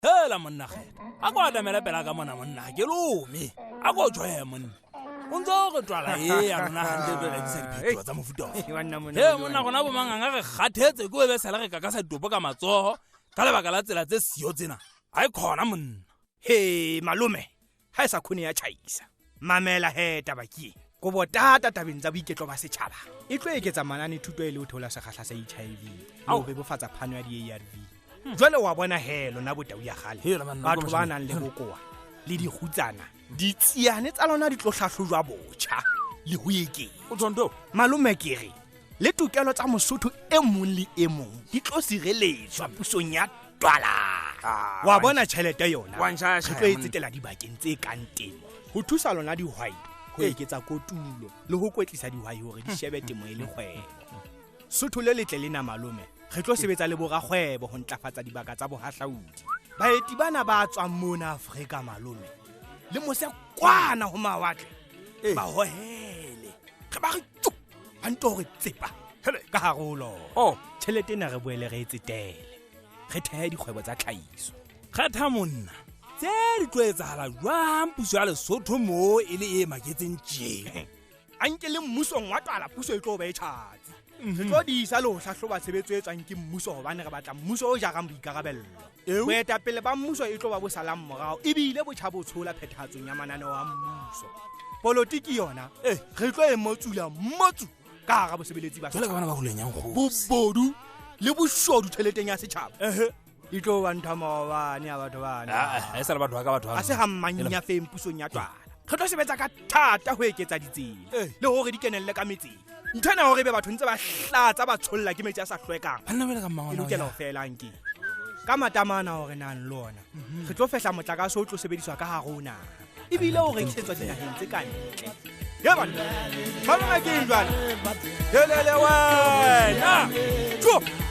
Hela monna kgetha, a ko atamele pela ka mona monna, ke lome. A ko tjwe monna. O ntse o re twala e ya rona hantle tlo latisa diphetoho tsa mofuta ofe. He monna rona bo manganga re kgathetse ke o be sala re kakasa ditopo ka matsoho ka lebaka la tsela tse siyo tsena. Ha e khona monna. He malome, ha e sa khone ya tjhaisa. Mamela he taba ke e. Kobo tata tabeng tsa boiketlo ba setjhaba. E tlo eketsa manane thuto e le ho theola sekgahla sa HIV le ho bebofatsa phano ya di-ARV. Jwale wa bona he lona botau ya kgale. Batho ba nang le bokowa le dikgutsana, ditsiane tsa lona di tlo hlahlojwa botjha le ho eketsa. Malome ke re le tokelo tsa Mosotho e mong le e mong di tlo sireletswa pusong ya twala. Wa bona tjhelete yona re tlo e tsetela dibakeng tse kang temo ho thusa lona dihwai ho eketsa kotulo le ho kwetlisa dihwai hore di shebe temo e le kgwebo. Sotho le letle lena malome, re tlo sebetsa le borakgwebo ho ntlafatsa dibaka tsa bohahlaudi. Baeti bana ba tswang mona Afrika malome le mose kwana ho mawatle ba hohele, re ba re tjo ba nto hore tsepa ka hare ho lona. Tjhelete ena re boele re e tsetele, re thehe dikgwebo tsa tlhahiso. Kgetha monna, tse di tlo etsahala jwang puso ya Lesotho mo e le e maketseng tje? A nke le mmusong wa twala puso e tlo ba e tjhatsi. Re tlo diisa le ho hlahloba tshebetso e tswang ke mmuso hobane re batla mmuso o jarang boikarabello. Boetapele ba mmuso e tlo ba bo salang morao ebile bo tjha bo tshola phethahatsong ya mananeo a mmuso. Politiki yona re tlo e motsula motsu ka hara bosebeletsi ba Jwale ka bana ba huleng yang kgosi. Bobodu le boshodu tjheleteng ya setjhaba. E tlo ba ntho maobane ya batho bana. Ha e sa le batho ba ka batho ba. Ha se ha mmanya feng pusong ya twala. Re tlo sebetsa ka thata ho eketsa ditsela le hore di kenelle ka metseng. Ntho ena hore ebe batho ntse ba hlatsa ba tsholla ke metsi a sa hlwekang. Banna ba le ka mmangwana E lokela ho fela nke. Ka matamana hore nang le ona re tlo fehla motlakase o tlo sebediswa ka hare ho naha. Ebile o rekisetswa dinaheng tse ka ntle. Ye banna, malome ke eng jwale? Helele wena! Tjo!